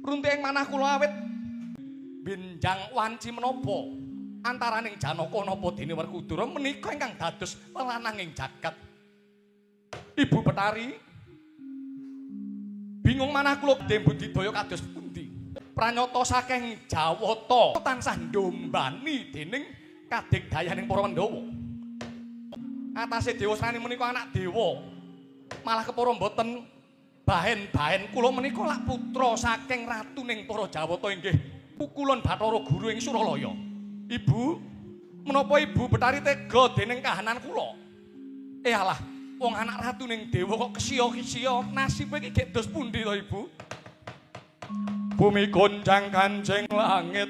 Runtuh ing manah kula awit benjang wanci menapa antaraning Janaka napa dene Werkudara menika ingkang dados lelananging jagat. Ibu Betari bingung manah kula budidaya kados pundi. Pranyata saking Jawata tansah ndombani dening kadigdayaning para Pandhawa. Atase Dewasrani menika anak dewa. Malah kepara mboten bahen-bahen kula menika lak putra saking ratuning para Jawata inggih Pukulun Bathara Guru ing Suralaya. Ibu, menapa Ibu Betari tega dening kahanan kula? Eh alah, wong anak ratuning dewa kok kesiya-kesiya, nasibe iki gek dos pundi to, Ibu? Bumi goncang kancing langit,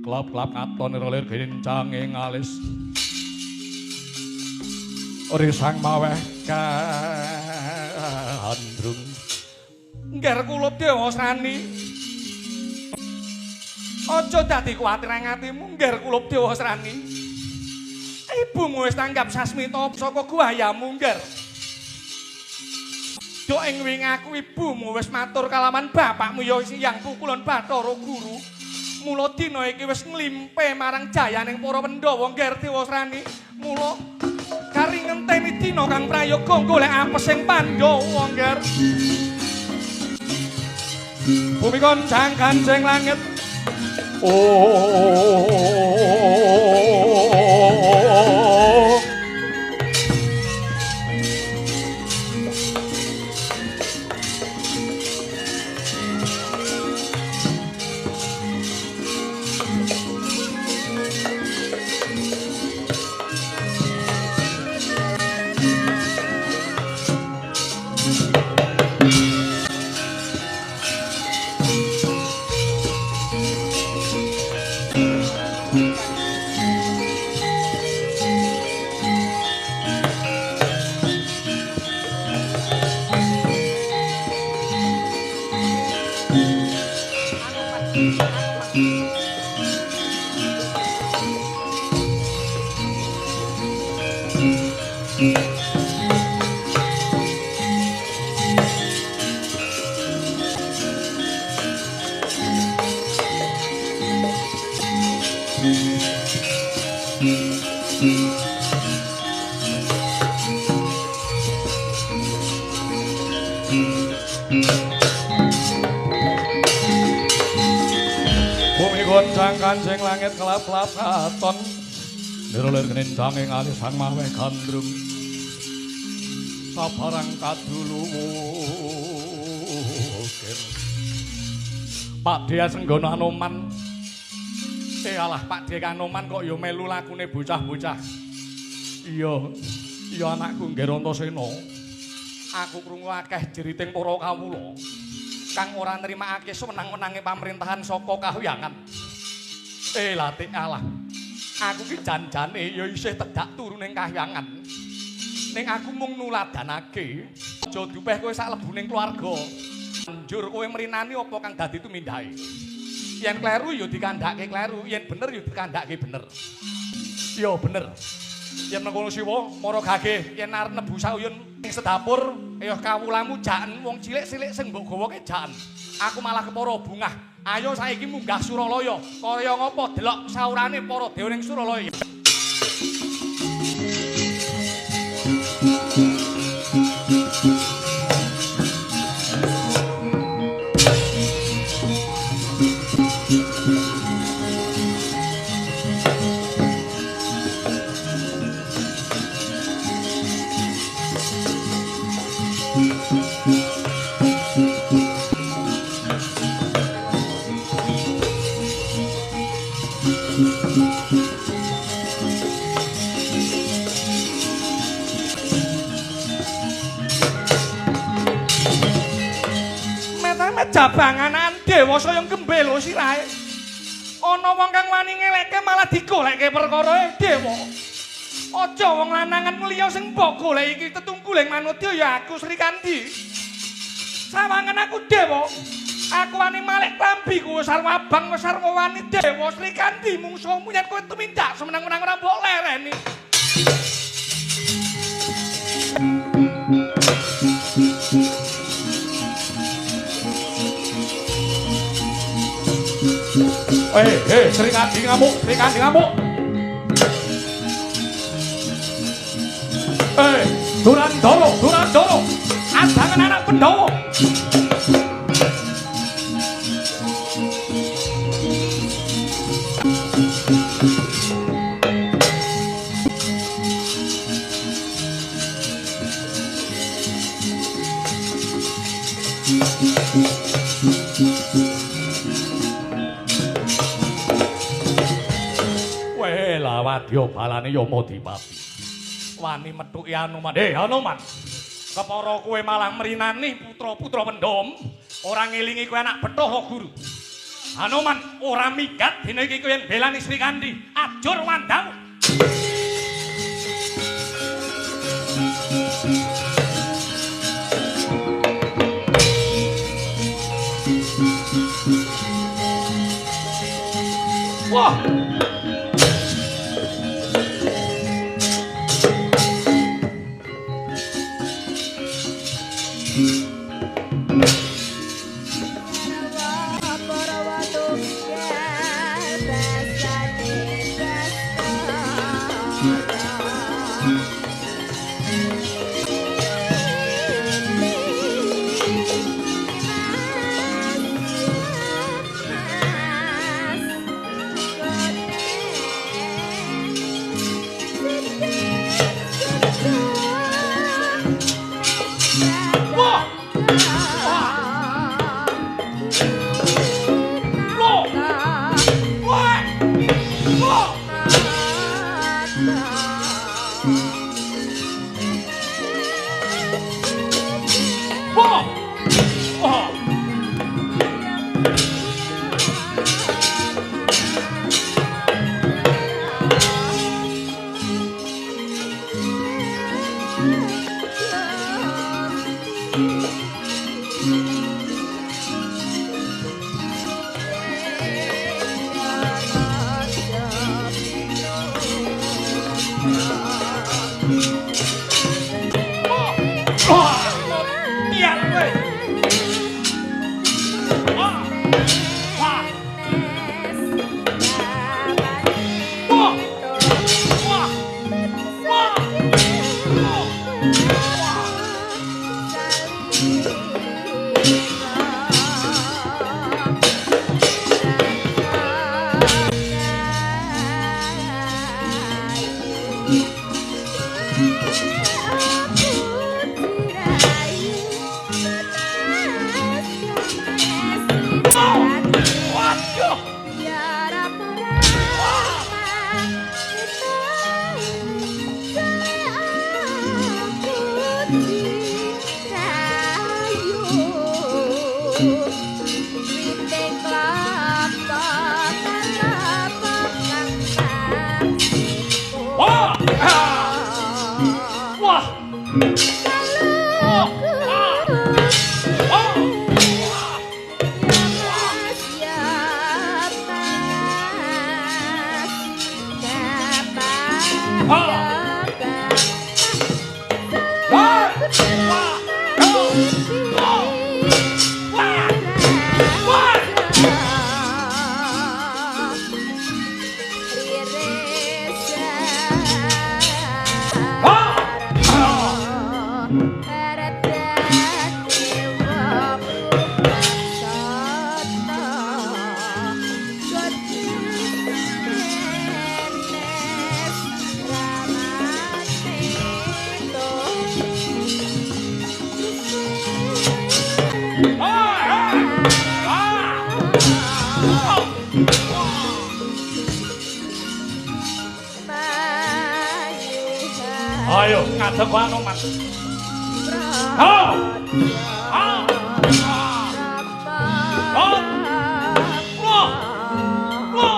klap-klap katon lir gencange ngalis. Risang maweh kandrung. Ngger kula Dewasrani. Aja dadi kuwatir nang atimu, ngger kula Dewasrani. Ibumu wis tanggap sasmita saka guayamu, ngger. Dok ing wingi aku ibumu wis matur kalawan bapakmu ya Hyang Pukulun Bathara Guru. Mula dina iki wis nglimpe marang jayaning para Pandhawa, ngger Dewasrani. Mula kari ngenteni dina kang prayoga golek apes sing Pandhawa, ngger. Bumi goncang kancing langit. Oh. Bumi goncang kancing langit kelap-kelap katon. Nirolir kenincange ngalih sang maweh gandrung. Sabarang kadulukir. Pak Dea Senggono Anoman. Eh alah Pak Dea Anoman kok ya melu lakune bocah-bocah. Iya, iya anakku Ngger Antasena. Aku krungu akeh jeriting para kawula kang ora nrimakake sewenang-wenange pamerintahan saka kahyangan. Eh latik alah. Aku ki jan-jane ya isih tedak turu ning kahyangan. Ning aku mung nuladanake. Aja dupeh kowe sak lebuning keluarga. Banjur kowe mrinani apa kang dadi tumindahe. Yen kleru ya dikandhake kleru, yen bener ya dikandhake bener. Ya bener. Yen mengkono siwa mara gage, yen arep nebu sauyun ing sedapur, ayo kawulamu jaken wong cilik-cilik sing mbok gawake jaken. Aku malah kepara bungah. Ayo saiki munggah Suralaya. Kaya ngapa delok saurane para dewa ning Suralaya. Jabanganan dewa saya gembelo sirahe. Ana wong kang wani ngelekke malah digolekke perkarae dewa. Aja wong lanangan liya sing mbok golek iki tetungguling manudya ya aku Srikandi. Sawangan aku dewa. Aku wani malek klambiku wis sarwa abang wis sarwa wani dewa Srikandi mungsuhmu yen kowe tumindak semenang-menang ora mbok lereni. Srikandi ngamuk, Srikandi ngamuk. Durandara, Durandara, adangan anak Pandhawa. Wadya balane Yama Dipati. Wani methuki Anoman. Anoman. Kepara kowe malah mrinani putra-putra Pandhawa. Ora ngelingi kowe anak Bathara Guru. Anoman ora minggat dina iki kowe yen belani Srikandi. Ajur wandamu. Wah. Ayo ngadeg Anoman. Ha! Ha! Ha! Wah! Wah! Wah!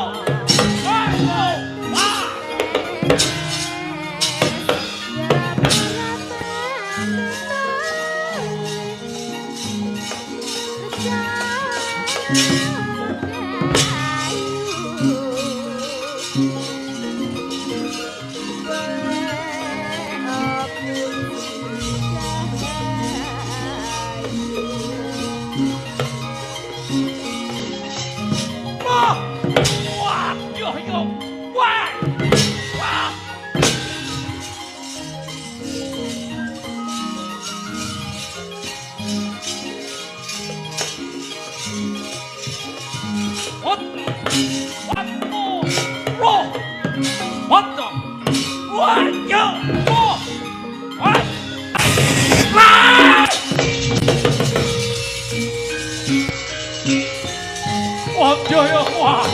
Wah! Wah, yo yo. Wah. Wah. What? What? Ro. What? Wah, yo. Wah. Wah. Wah. Wah, yo yo. Wah.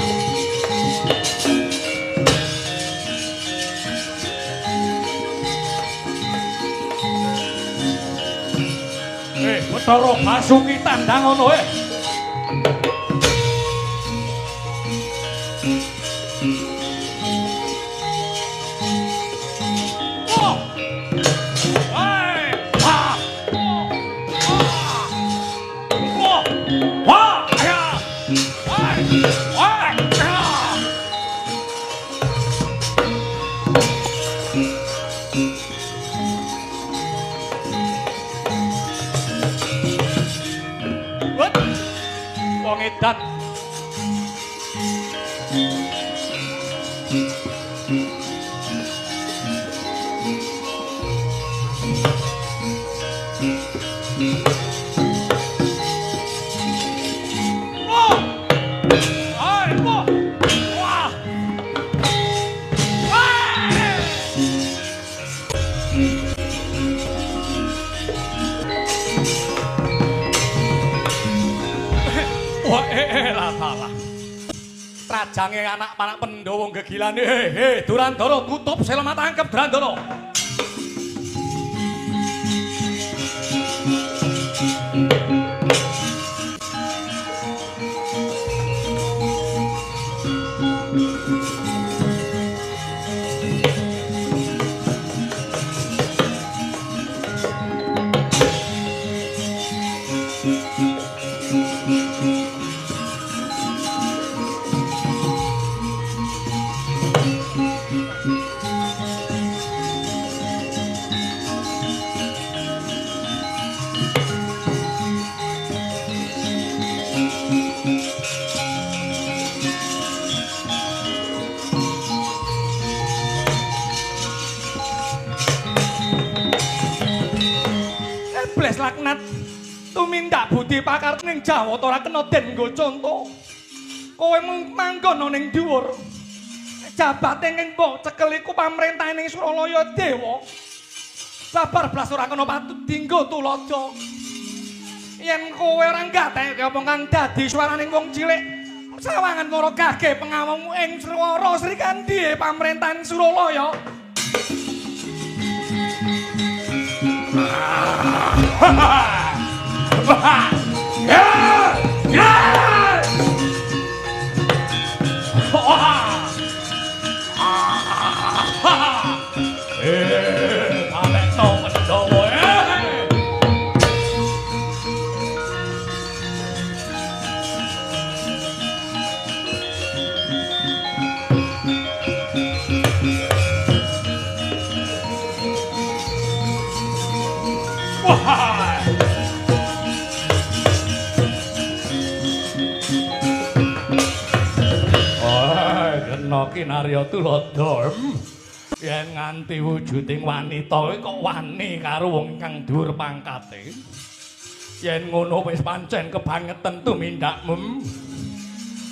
Bathara Basuki tandang ngono eh. Wah. Hai. Ha. Wah. Wah. Ya. Hai. Wah. Ya. Wet. Wong edan. Wah. Hai, wah. Wah. Wah. Wah, lah salah. Trajange anak panak Pandhawa gegilane. He, Durandara tutup selama tangkep Durandara. Iblis laknat tumindak budi pakarti ning Jawata ora kena den nggo conto. Kowe manggon ning dhuwur. Jabate ing mbok cekel iku pamrentahe ning Suralaya dewa. Babar blas ora kena patut dinggo tuladha. Yen kowe ora nggatekke apa kang dadi swaraning wong cilik, sawangan para gage pengawangmu ing Swara Srikandhi pamrentahan Suralaya. Kena kinarya tuladha. Yen nganti wujuding wanita kok wani karo wong kang dhuwur pangkate. Yen ngono wis pancen kebangeten tumindakmu.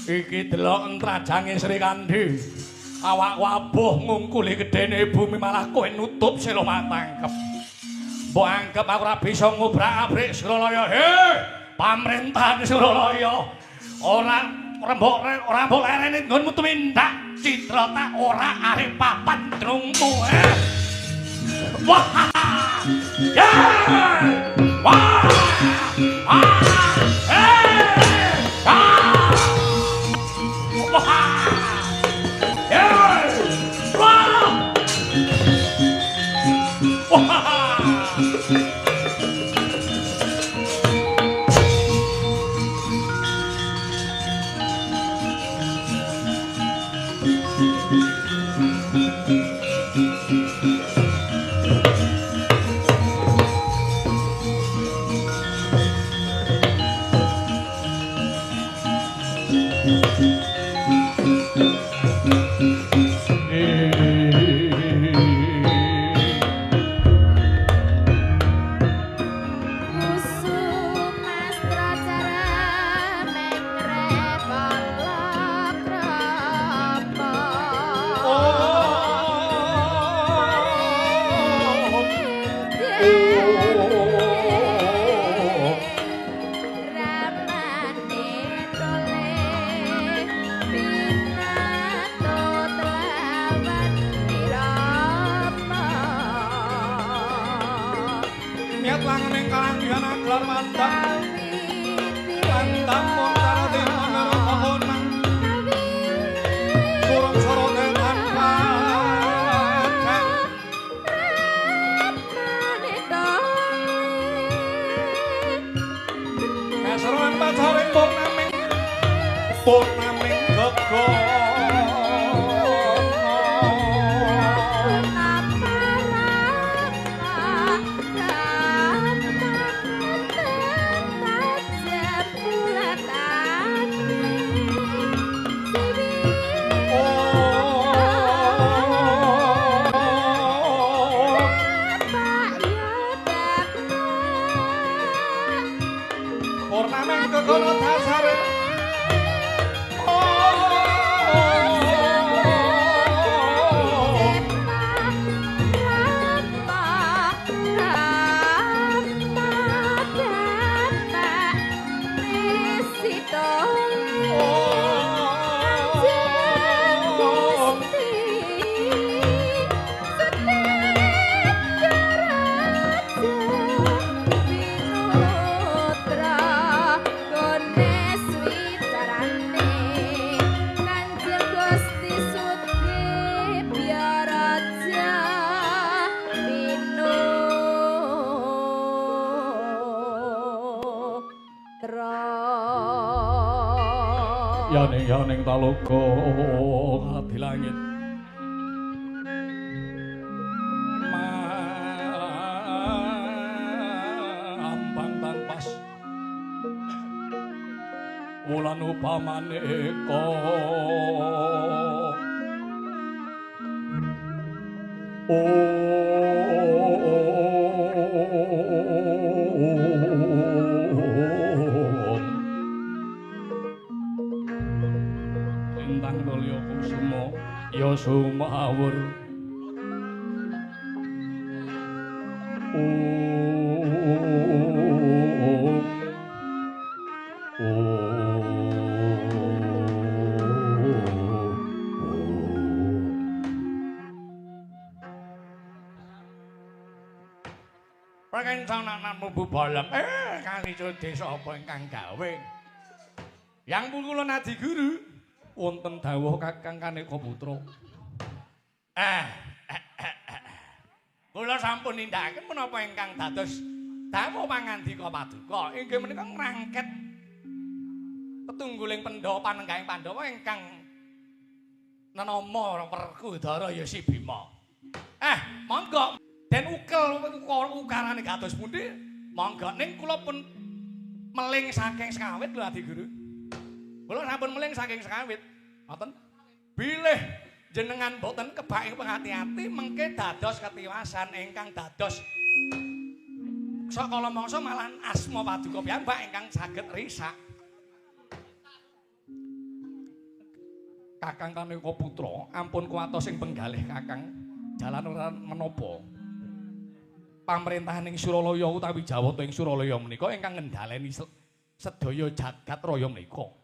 Iki delok trajange Srikandhi. Awakku abuh ngungkuli gedene bumi malah kowe nutup sela tangkep. Mbok anggep aku ora bisa ngobrak-abrik Suralaya. He, pamrentahan Suralaya. Ora rembok ora mbok lereni nggonmu tumindak citra tak ora arep papan drungku. Wah. Ya. Wah. Ah. Ah. Wah. Ya. Wah. Wah. Yaning talaga adi langit maambang tanpas wulan upamaneka ya sumawur Balem kali desa apa ingkang gawe yang kula nadi guru wonten dawuh Kakang Kaneka Putra. Kula sampun nindakaken menapa ingkang dados dawuh pangandika paduka inggih menika ngrangket tetungguling Pandhawa panenggahing Pandhawa ingkang nenama Werkudara ya si Bima. Monggo den ukel ukarane kados pundi? Monggo ning kula pun meling saking sekawit lho Adi Guru. Kula sampun meling saking sekawit. Ngoten. Bilih jenengan boten kebak ing pengati-ati mengke dados ketiwasan ingkang dados sakala mangsa malah asma paduka piyambak ingkang saged risak. Kakang Kaneka Putra ampun kuwatos ing penggalih Kakang jalan ora menapa. Pamrentahan ing Suralaya utawi Jawata ing Suralaya menika ingkang ngendhaleni sedaya jagat raya menika.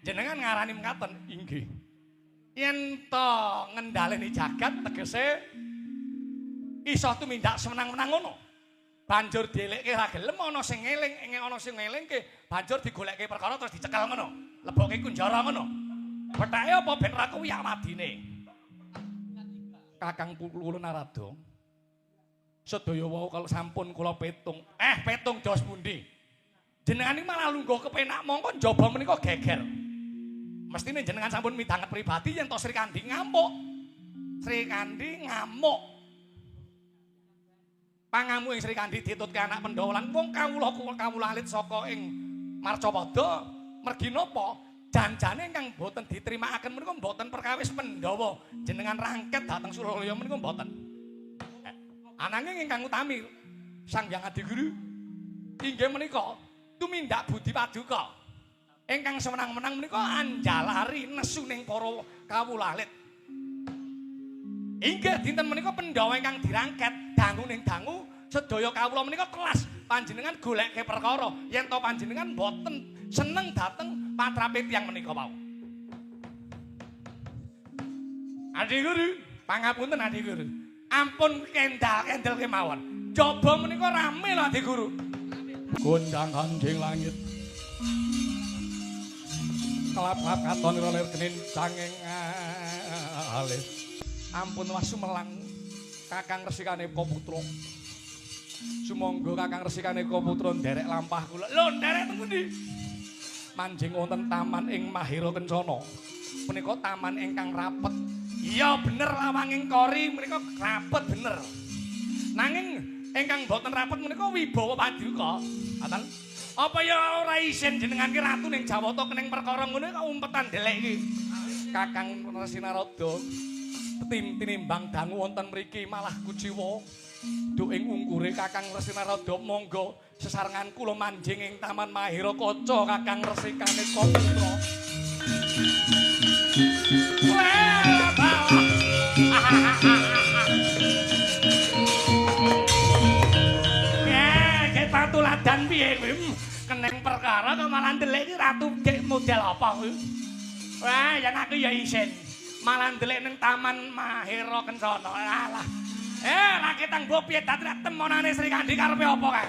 Jenengan ngarani mekaten inggih. Yen to ngendhaleni jagat tegese iso tumindak semenang-menang ngono. Banjur dielekke ra gelem ana sing ngeling, ana sing ngelingke, banjur digolekke perkara terus dicekel ngono. Lebokke kunjara ngono. Pethake apa ben ra kuwi amadine. Kakang kula Narada sedaya wau kalau sampun kula petung petung dos pundi jenengan iki malah lungguh kepenak mongko njaba menika geger mestine jenengan sampun midhanget pribadi yen to Srikandhi ngamuk. Srikandhi ngamuk pangamu ing Srikandhi ditutke anak Pandhawa lan wong kawula kawula alit saka ing Marcapada Mergi napa? Janjane ingkang boten ditrimakaken menika boten perkawis Pandhawa jenengan rangket dhateng Suralaya menika boten. Ananging ingkang utami Sang Hyang Adiguru inggih menika tumindak budi paduka. Ingkang semenang-menang menika anjalari nesuning para kawula alit. Inggih dinten menika Pandhawa ingkang dirangket dangu ning dangu sedaya kawula menika telas panjenengan golekke perkara yen to panjenengan boten seneng dhateng patrape tiyang menika wau. Adiguru, pangapunten Adiguru. Ampun kendal-kendel kemawon. Jaba menika rame lho Adiguru. Gondang kanjeng langit. Kelap-kelap katon lir kenincange alis. Ampun wasumelang Kakang Resi Kaneka Putra. Sumangga Kakang Resi Kaneka Putra nderek lampah kula. Lho nderek teng pundi? Manjing wonten taman ing Mahira Kencana. Menika taman ingkang rapet. Iya bener lawanging kori menika rapet bener. Nanging ingkang boten rapet menika wibawa paduka. Ngaten. Apa ya ora isin jenengan ki ratu ning Jawata kening perkara ngono kok umpetan ndelek iki. Kakang Resi Narada tim tinimbang dangu wonten mriki malah kuciwa. Duk ing ungkure Kakang Resi Narada monggo sesarengan kula manjing ing Taman Mahira Kaca Kakang Resi Kaneka Putra. Ya, tuladan piye kuwi? Keneng perkara kok malah ndelik iki ratu gek model apa kuwi? Wah, yen aku ya isin. Malah ndelik ning Taman Mahira Kencana. Alah. Raketang mbok piye dadi temonane Sri Kandi karepe apa kae?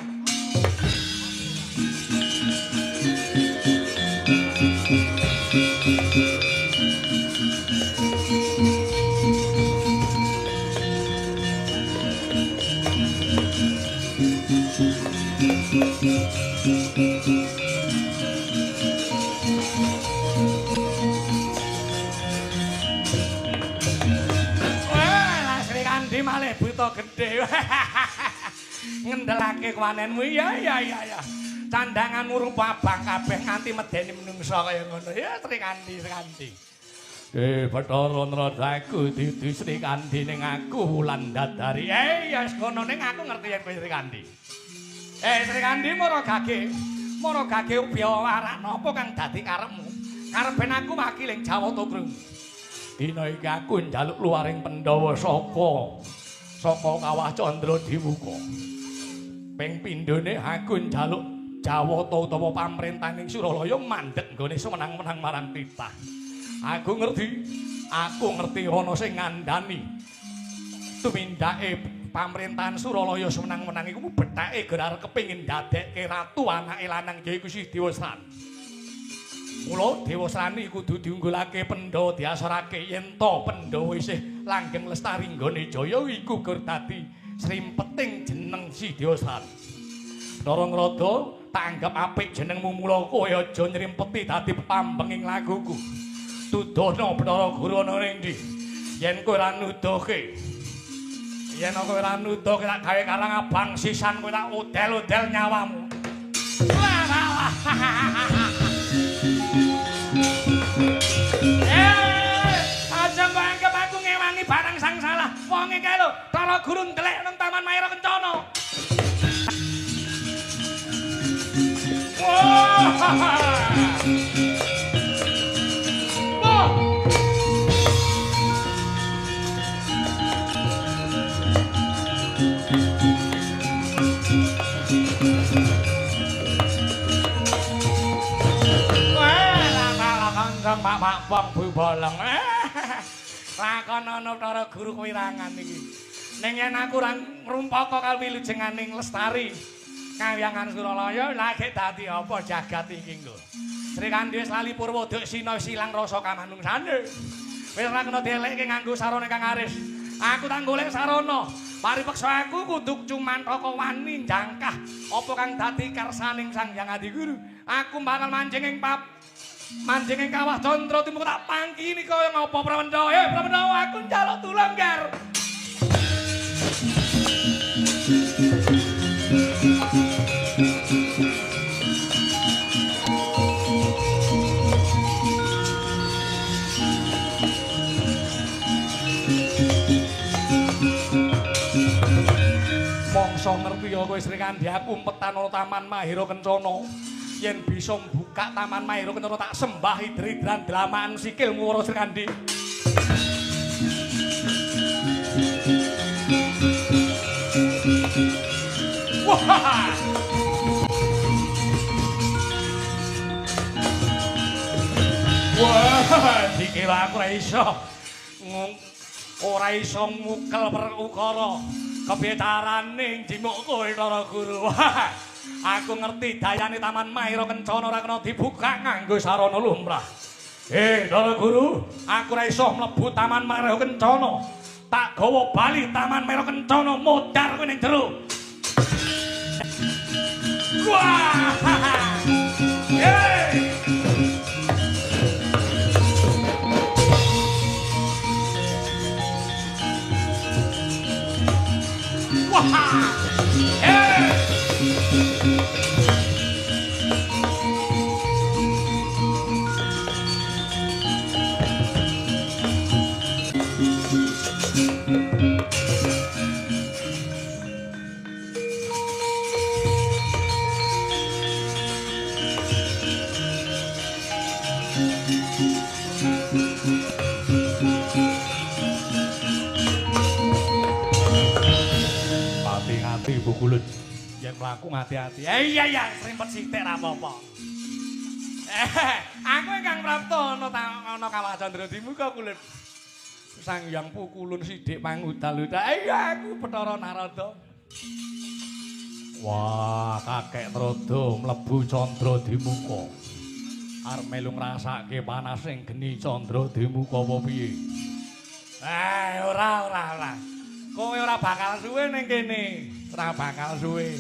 Wah, Sri Kandi malih buta gedhe. Ngendelake kewanenmu. Ya ya ya ya. Candanganmu rupa abang kabeh nganti medeni menungsa kaya ngono. Ya Sri Kandi, Sri Kandi. Bathara Narada aku dudu Sri Kandi ning aku Wulandari. Ya wis kono ning aku ngerti yen kowe Sri Kandi. Sri Kandi mara gage. Mara gage ubiya warak napa kang dadi karepmu? Karepen aku wakiling Jawata Krung. Dina iki aku njaluk luaring Pandhawa saka Kawah Candra Dimuka. Ping pindhone aku njaluk Jawata utawa pamrentaning Suralaya mandheg nggone semenang-menang marang titah. Aku ngerti ana sing ngandani tumindake pamrentahan Suralaya semenang-menang iku bethake gerar kepengin ndadekke ratu anake lanang yaiku Si Dewasrani. Mula Dewasrani kudu diunggulake Pandhawa diasorake yen to Pandhawa isih langgeng lestari nggone jaya iku gur dadi srimpeting jeneng Si Dewasrani. Bathara Narada tak anggap apik jenengmu mula kowe aja nyrimpeti dadi pambenging laguku. Tudono Bathara Guru ana ning ndi? Yen kowe ora nuduhke, yen kowe ora nuduhke tak gawe karang abang sisan kowe tak udel-udel nyawamu. Wah, aja mbok anggap aku ngewangi barang sang salah. Wonge kae lho, Bathara Guru ndelek nang Taman Mahira Kencana. Wah. Wah. Wah, Pak Pak Bu Bolong. Lakonono Bathara Guru kewirangan iki. Ning yen aku ora ngrumpaka karo wilujenganing lestari Kahyangan Suralaya lagi dadi apa jagat iki nggo. Sri Kandi wis lali purwa duksina wis ilang rasa kamanungsane. Wis ora kena dielekke nganggo sarana kang aris. Aku tak golek sarana. Paripeksa aku kudu cumantaka wani njangkah apa kang dadi karsaning Sang Hyang Adiguru. Aku bakal manjing ing manjing ing Kawah Candra Timuka tak pangkini kaya ngapa Prawendawa. Prawendawa aku njaluk tulung, Ger. iso ngerti ya kowe Srikandhi aku umpetan ana Taman Mahira Kencana. Yen bisa mbuka Taman Mahira Kencana tak sembah idridran dlamaan sikilmu ora Srikandhi. Wah! Wah, dikira aku ora iso. Ora iso mukel perkara. Kepiye carane njimuk kowe Bathara Guru? Wah, aku ngerti dayane Taman Mahira Kencana ora kena dibuka nganggo sarana lumrah. Bathara Guru, aku ora iso mlebu Taman Mahira Kencana. Tak gawa bali Taman Mahira Kencana modar kowe ning jero. Wah! Hey! Wah! Hey! Bukulut yen mlaku ngati-ati. Iya iya srimpet sithik ra apa-apa. Aku ingkang prapta ana ana Kawah Candra Dimuka kulit. Sang Hyang Pukulun sithik pangudal-udal. Iya aku Bathara Narada. Wah, kakek Trada mlebu Candra Dimuka. Arep melu ngrasake panasing geni Candra Dimuka apa piye? Ora ora ora. Kowe ora bakal suwe ning kene. Ora bakal suwe.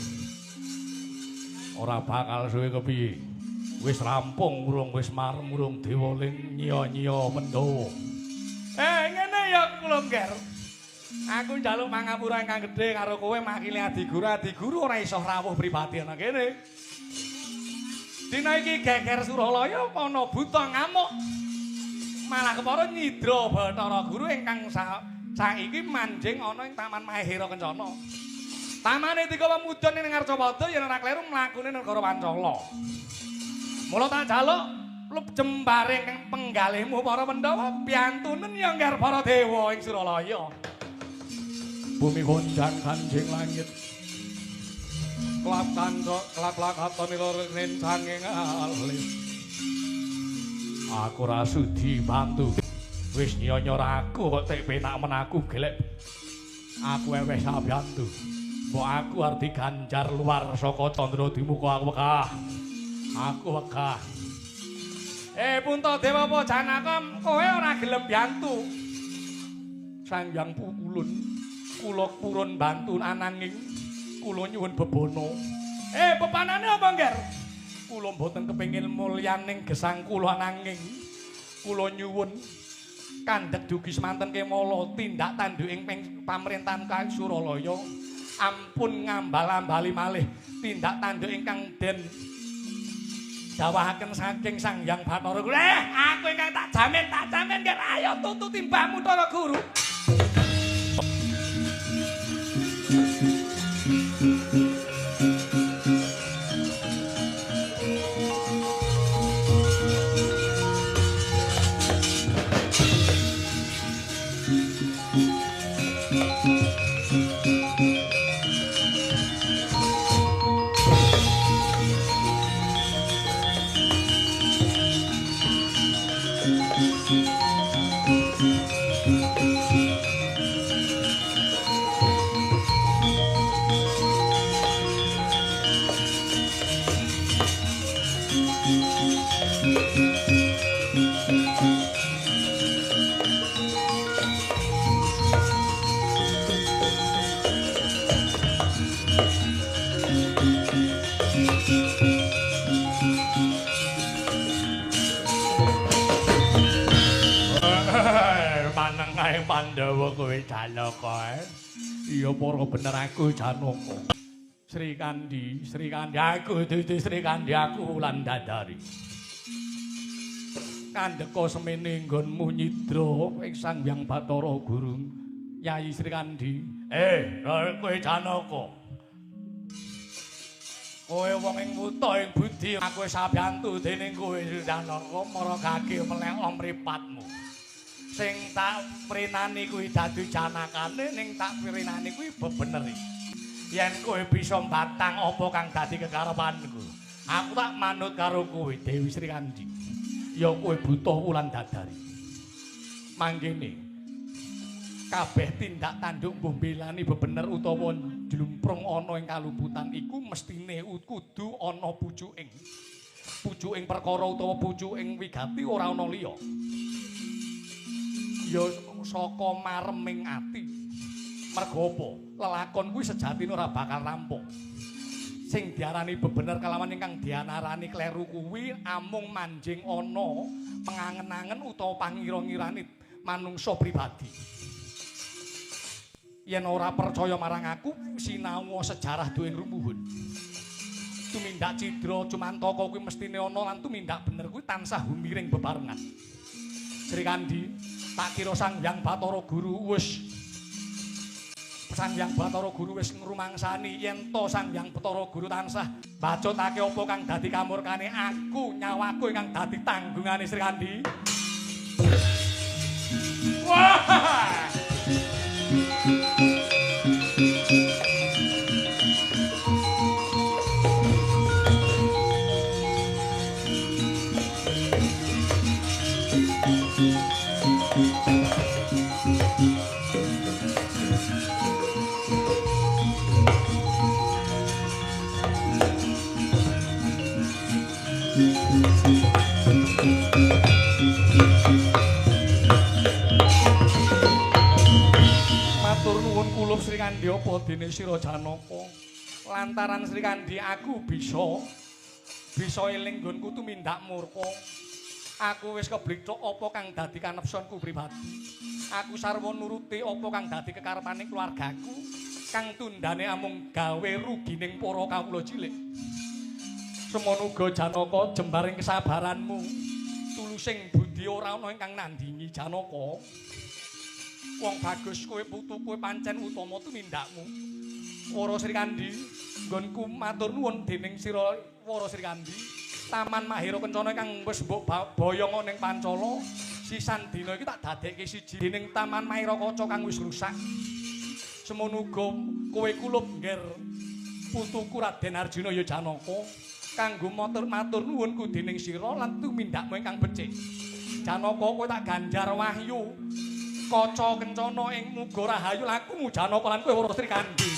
Ora bakal suwe kepiye? Wis rampung urung wis marem urung dewa ling nyiya-nyiya Pandhawa. Ngene ya kula ngger. Aku njaluk pangapura ingkang gedhe karo kowe makili adiguru. Adiguru ora iso rawuh pribadi ana kene. Dina iki geger Suralaya ana buta ngamuk. Malah kepara nyidra Bathara Guru ingkang saiki manjing ana ing Taman Mahira Kencana. Tamane tiga pemudon ning Ngarcapada yen ora kleru mlakune negara Pancala. Mula tak jaluk lep jembare ing penggalihmu para Pandhawa piantunen ya ngger para dewa ing Suralaya. Bumi gonjang kanjing langit. Klap kancok klak-klakaton lor rencanging alis. Aku ora sudi bantu. Wis nyonya aku kok tek penak men aku gelek. Aku eweh sabiyantu. Mbok aku arep diganjar luar saka Candra Dimuka aku wegah. Aku wegah. Puntadewa apa Janaka kowe ora gelem biyantu. Sang Hyang Pukulun kula purun bantu ananging kula nyuwun bebana. Bebanane apa, Ngger? Kula mboten kepengin mulyaning gesang kula ananging kula nyuwun kandhek dugi semanten kemala tindak tanduk ing pamerintahan kang Suralaya. Ampun ngambal-ambali malih tindak tanduk ingkang den dawahaken saking Sang Hyang Bathara Guru. Aku ingkang tak jamin ngger ayo tutu timbahmu Bathara Guru. Pandhawa kowe Janaka. Iya para bener aku Janaka. Srikandhi, Srikandhi aku dudu Srikandhi aku Wulandari. Kandheka semene nggonmu nyidra ing Sang Hyang Bathara Guru Yayi Srikandhi. Kowe Janaka. Kowe wong ing wuta ing budi, aku wis sabantu dening kowe Janaka mara kaki melek mripatmu. Sing tak prinani kuwi dadi janakane, ning tak prinani kuwi bebeneri. Yen kowe bisa mbatang apa kang dadi kekarepanku, aku tak manut karo kowe Dewi Srikandhi. Ya kowe butuh wulan dadari. Mangkene kabeh tindak tanduk mbuh mbelani bebener utawa njlumprung ana ing kaluputan iku mestine kudu ana pucuking. Pucuking perkara utawa pucuking wigati ora ana liya. Ya saka mareming ati. Mergo apa? Lelakon kuwi sejatine ora bakal rampung. Sing diarani bebener kalawan ingkang diarani kleru kuwi amung manjing ana pengangen-angen utawa pangira-ngirane manungsa pribadi. Yen ora percaya marang aku, sinau sejarah duwe rumuhun. Tumindak cidra cumantaka kuwi mestine ana lan tumindak bener kuwi tansah humiring bebarengan. Srikandhi, tak kira Sang Hyang Bathara Guru wis Sang Hyang Bathara Guru wis ngrumangsani yen to Sang Hyang Bathara Guru tansah bacotake apa kang dadi kamurkane aku, nyawaku ingkang dadi tanggungane Srikandhi. Wah! Matur nuwun kulup Srikandhi apa dene sira Janaka. Lantaran Srikandhi aku bisa eling nggonku tumindak murka. Aku wis keblicuk apa kang dadi kanepsonku pribadi. Aku sarwa nuruti apa kang dadi kekarepane keluargaku kang tundane amung gawe rugining para kawula cilik. Semono uga Janaka jembaring kesabaranmu. Tulusing budi ora ana ingkang nandingi Janaka. Wong bagus kowe putu kowe pancen utama tumindakmu. Wara Srikandhi, nggonku matur nuwun dening sira Wara Srikandhi. Taman Mahira Kencana kang wis mbok boyong ning Pancala, sisan dina iki tak dadekke siji dening Taman Mahira Kaca kang wis rusak. Semono uga kowe kulup ngger putuku Raden Arjuna ya Janaka kanggo matur nuwunku dening sira lan tumindakmu ingkang becik. Janaka kowe tak ganjar wahyu kaca kencana ing muga rahayu lakumu Janaka lan kowe Wara Srikandhi.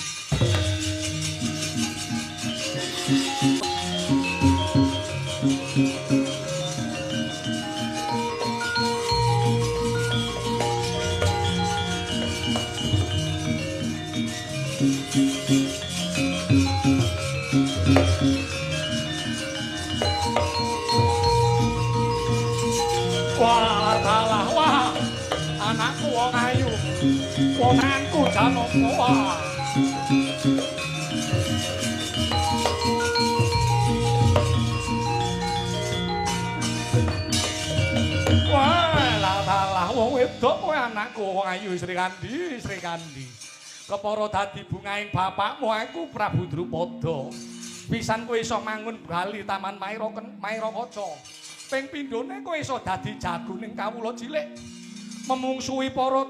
Wah, salah, wah, anakku wong ayu, ponanku Janaka, wah. Wah, lah, wong wedok kowe anakku wong ayu Srikandhi, Srikandhi. Kepara dadi bungaing bapakmu aku Prabu Drupada. Pisan kowe iso mangun bali Taman Mahira Kaca. Ping pindhone kowe iso dadi jagoning kawula cilik. Memungsuhi para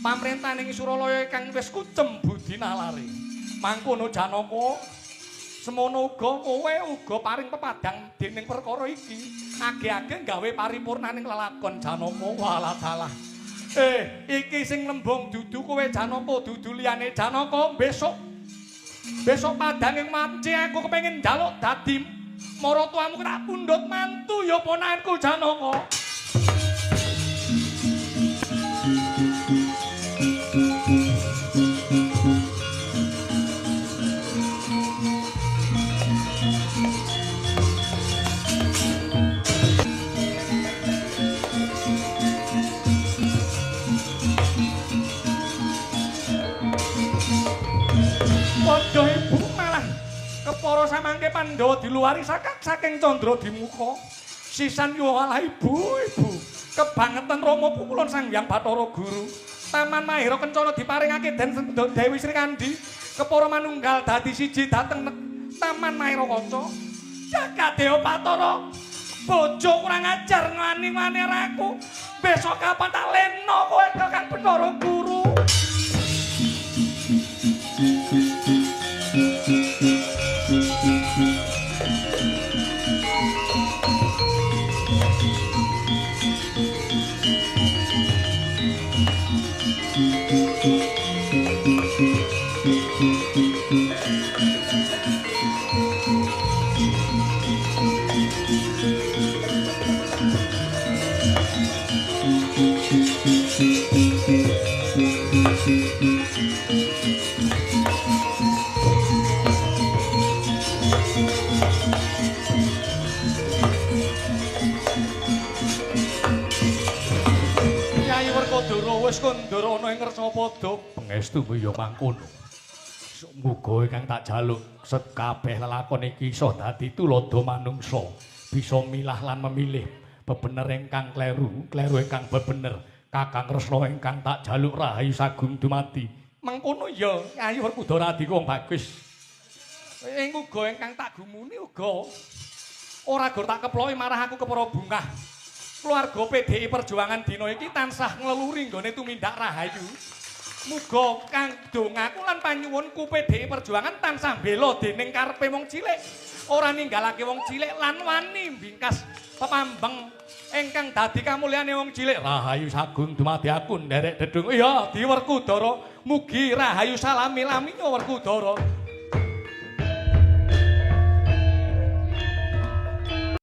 pamrentaning Suralaya kang wis kucem budi nalare. Mangkono Janaka, semono uga kowe uga paring pepadang dening perkara iki. Age-age gawe paripurnaning lelakon Janaka. Walah dalah. Iki sing nembung dudu kowe Janaka, dudu liyane Janaka. Besok padang ing wanci aku kepengin njaluk dadi maratuamu tak pundhut mantu ya ponakanku Janaka. Padha ibu malah kepara samangke Pandhawa diluwari saking Candra Dimuka. Sisan yo alah ibu, ibu. Kebangetan Rama pukulun Sang Hyang Bathara Guru. Taman Mahira Kencana diparingake den Dewi Srikandhi. Kepara manunggal dadi siji dhateng Taman Maerakaca. Jagat Dewa Bathara. Bojo kurang ajar ngani-ngani aku. Besok kapan tak leno kowe Kakang Bathara Guru. Kyai Werkudara wis kondur ana ing Ngersapada. Pangestu ya mangkono. Muga ingkang tak jaluk sekabeh lelakon iki iso dadi tuladha manungsa, bisa milah lan memilih bebener ingkang kleru, kleru ingkang bebener. Kakang Kresna ingkang tak jaluk rahayu sagung dumadi. Mangkono ya Kyai Werkudara adhiku wong bagus. Ing uga ingkang tak gumuni uga ora gur tak keploki marah aku kepara bungah. Keluarga PDI Perjuangan dina iki tansah ngleluri nggone tumindak rahayu. Muga kang dongaku lan panyuwunku PDI Perjuangan tansah bela dening karepe wong cilik, ora ninggalake wong cilik lan wani mbingkas pepambeng ingkang dadi kamulyane wong cilik. Rahayu sagung dumadi aku nderek dedung. Iya, di Werkudara, mugi rahayu salami laminya Werkudara.